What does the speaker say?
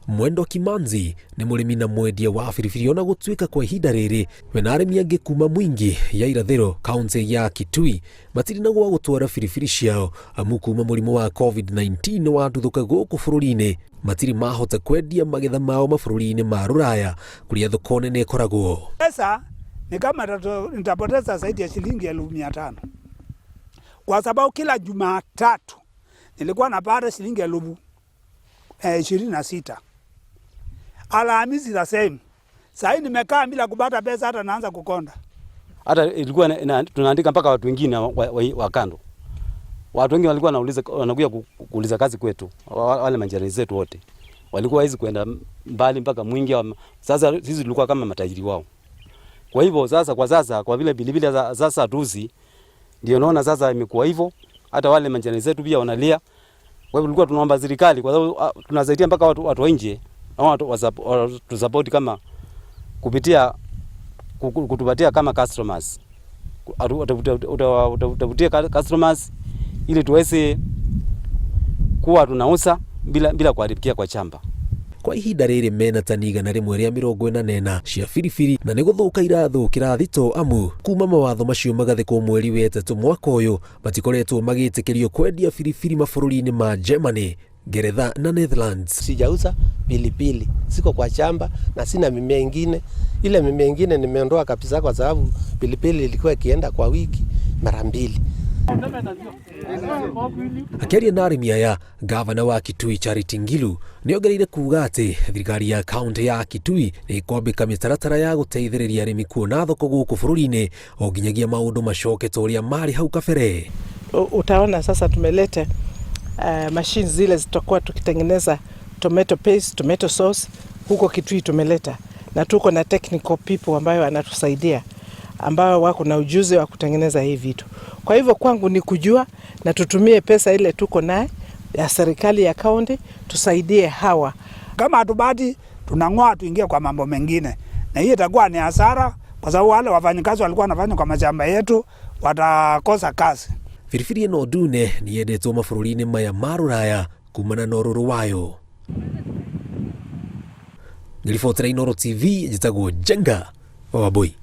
Mwendo Kimanzi nĩ mũrĩmi na mwendia wa biribiri ona gũtuĩka kwa ihinda rĩrĩ we na arĩmi angĩ kuma Mwingi ya irathĩro, kaunti ya Kitui, matirĩ na gwa gũtwara biribiri ciao, amu kuma mũrimũ wa COVID-19 watuthũka gũkũ bũrũri-inĩ matirĩ mahota kwendia magetha mao mabũrũri-inĩ ma rũraya kũrĩa thoko nene ĩkoragwo. Pesa ni kama nitapoteza zaidi ya shilingi 500,000 kwa sababu kila Jumatatu nilikuwa napata shilingi 26,000. Alhamisi the same. Sasa nimekaa bila kupata pesa, hata naanza kukonda. Hata ilikuwa tunaandika mpaka watu wengine wa kando. Watu wengi walikuwa wanauliza, wanakuja kuuliza kazi kwetu, wale majirani zetu wote. Walikuwa hizi kwenda mbali mpaka Mwingi. Sasa sisi tulikuwa kama matajiri wao. Kwa hivyo sasa, kwa sasa, kwa vile pilipili sasa hatuuzi, ndio naona sasa imekuwa hivyo. Hata wale majirani zetu pia wanalia. Kwa hivyo tulikuwa tunaomba serikali, kwa sababu tunasaidia mpaka watu wa nje, watu tusupport kama kupitia kutupatia kama customers, utavutia customers ili tuweze kuwa tunauza bila kuharibikia kwa shamba. Kwa ihinda rĩrĩ mena tani 144 cia biribiri na nĩ gũthũka irathũkĩra thito, amu kuma mawatho macio magathĩkwo mweri wa ĩtatũ mwaka ũyũ matikoretwo magĩtĩkĩrio kwendia biribiri mabũrũri-inĩ ma Germany, Ngeretha na Netherlands. Sijauza pilipili, siko kwa shamba na sina mimea ingine. Ile mimea ingine nimeondoa kabisa kwa sababu pilipili ilikuwa ikienda kwa wiki mara mbili. Akĩaria na arĩmi aya, gavana wa Kitui Charity Ngilu nĩ ongereire kuga atĩ thirikari ya kaunti ya Kitui nĩ ĩkwambĩka mĩtaratara ya gũteithĩrĩria arĩmi kuona thoko gũkũ bũrũri-inĩ o nginyagia maũndũ macoke ta ũrĩa marĩ hau kabere. Utaona sasa tumeleta machines zile zitakuwa tukitengeneza tomato paste, tomato sauce huko Kitui tumeleta, na tuko na technical people ambayo wanatusaidia, ambao wako na ujuzi wa kutengeneza hii vitu. Kwa hivyo kwangu ni kujua na tutumie pesa ile tuko naye ya serikali ya kaunti tusaidie hawa. Kama hatupati tunang'oa tuingie kwa mambo mengine, na hiyo itakuwa ni hasara kwa sababu wale wafanyikazi walikuwa wanafanya kwa mashamba yetu watakosa kazi. Biribiri ĩno ndune nĩ yendetwo mabũrũri-inĩ maya ma rũraya kumana na ũrũrũ wayo. Ngĩribotera Inooro TV, njĩtagwo Njenga wa Wambui.